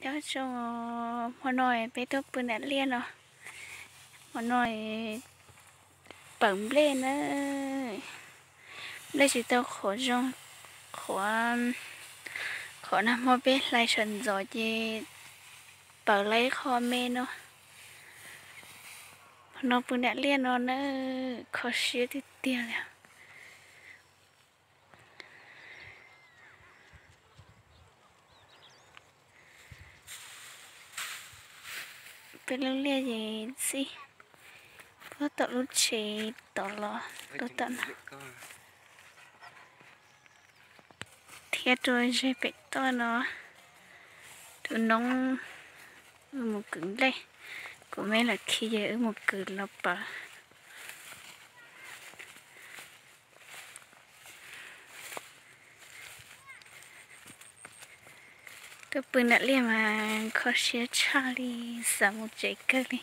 Nyob zoo, hmo no peb tuaj pw nram liaj no, hmo no pawv nplej na, nplej tsis tau qhuav zoo, qhuav, qhuav nag hmo peb hlais sawv ntxov ces pawv lawm ib qho me no. Hmo no pw nram liaj no na, kho siab tiag tiag li. Peb lub liaj ces txij puag tom lub tsev tod los rau tom no, thiab rau ze pem toj no. Tus noob wb mus kwv nplej, kuv me los khi ces wb mus kwv los pawv. Tuaj pw nram liaj mas kho siab tshaj li, xav mus tsev kawg li.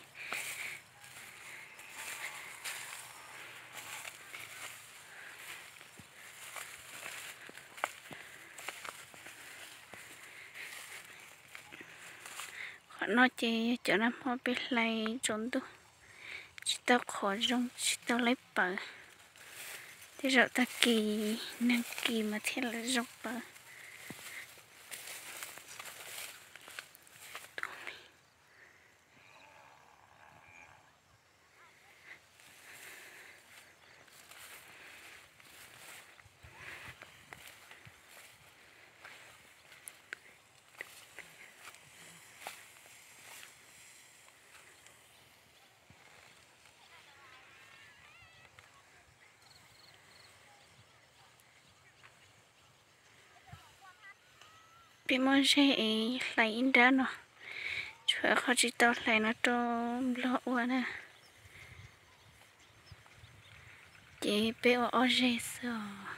Qhov no ces yog cov nag hmo peb hlais tsaus ntuj, tsis tau qhuav zoo, tsis tau lawv pawv. Tej zaum tag kis nag kis mas thiaj lawv zoo pawv. Peb muab zeg es hlais ib nrab no, tshuav qhov tsis tau hlais no rau nplog ua na. Ces peb ua ob zeg xwb os.